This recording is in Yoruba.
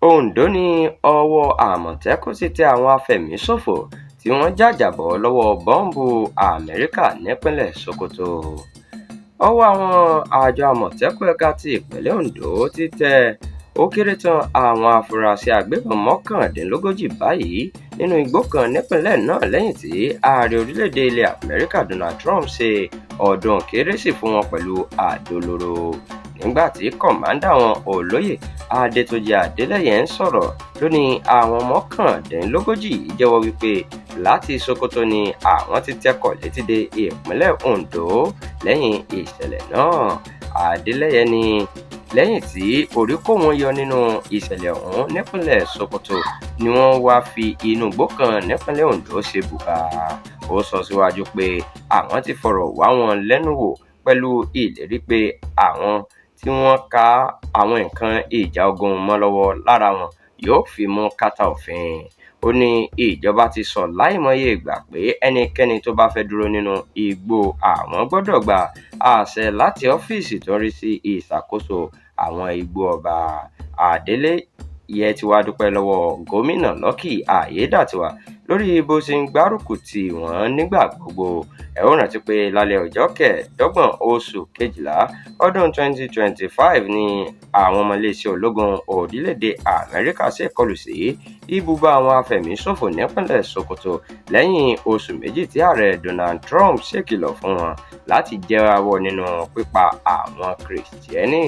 Ondo ní ọwọ́ Àmọ̀tẹ́kùn ti tẹ àwọn afẹ̀míṣòfò tí wọ́n jàjàbọ́ lọ́wọ́ bọ́ǹbù Amẹ́ríkà nípínlẹ̀ Sokoto. Ọwọ́ àwọn àjọ Àmọ̀tẹ́kùn ẹ̀ka ti ìpínlẹ̀ Ondo ti tẹ ó kéré tán àwọn afurasí agbébọn 39 báyìí nínú igbó kan nípìnlẹ̀ náà lẹ́yìn tí ààrẹ orílẹ̀-èdè ilẹ̀ Amẹ́ríkà Donald Trump ṣe ọdún Kérésì fún wọn pẹ̀lú àdó olóró. Nígbà tí kọ̀mándà wọn, Olóyè Adétúnjì Adeleye, ń sọ̀rọ̀ ló ní àwọn 39 yìí jẹ́wọ́ wípé láti Sokoto ni àwọn ti tẹkọ̀ létí dé ìpínlẹ̀ Ondo lẹ́yìn ìṣẹ̀lẹ̀ náà. Adeleye ní lẹ́yìn tí orí kó wọn yọ nínú ìṣẹ̀lẹ̀ ọ̀hún nípínlẹ̀ Sokoto ni wọ́n wáá fi inú igbó kan nípínlẹ̀ Ondo ṣe bùbá. Ó sọ síwájú pé àwọn ti fọ̀rọ̀ wá wọn lẹ́nu wò pẹ̀lú ìlérí pé àwọn tí wọ́n ká àwọn nǹkan ìjà ogun mọ́ lọ́wọ́ lára wọn yóò fimú kàtà òfin. Ó ní ìjọba ti sọ láìmọye ìgbà pé ẹnikẹ́ni tó bá fẹ́ dúró nínú igbó àwọn gbọ́dọ̀ gba àṣẹ láti ọ́fíìsì tó ń rí sí ìṣàkóso àwọn igbó ọba. Adeleye tí wàá dúpẹ́ lọ́wọ́ gómìnà Lucky Aiyedàatiwá lórí bó ṣe ń gbárùkù tì wọ́n nígbà gbogbo. Ẹ ó rántí pé lálẹ́ ọjọ́ 25 oṣù kejìlá ọdún 2025 ni àwọn ọmọ iléeṣẹ́ ológun orílẹ̀-èdè Amẹ́ríkà ṣèkọlù sí ibùba àwọn afẹ̀míṣòfò nípínlẹ̀ Sokoto lẹ́yìn oṣù 2 tí ààrẹ Donald Trump ṣèkìlọ̀ fún wọn láti jáwọ́ nínú pípa àwọn Kìrìsìtẹ́nì.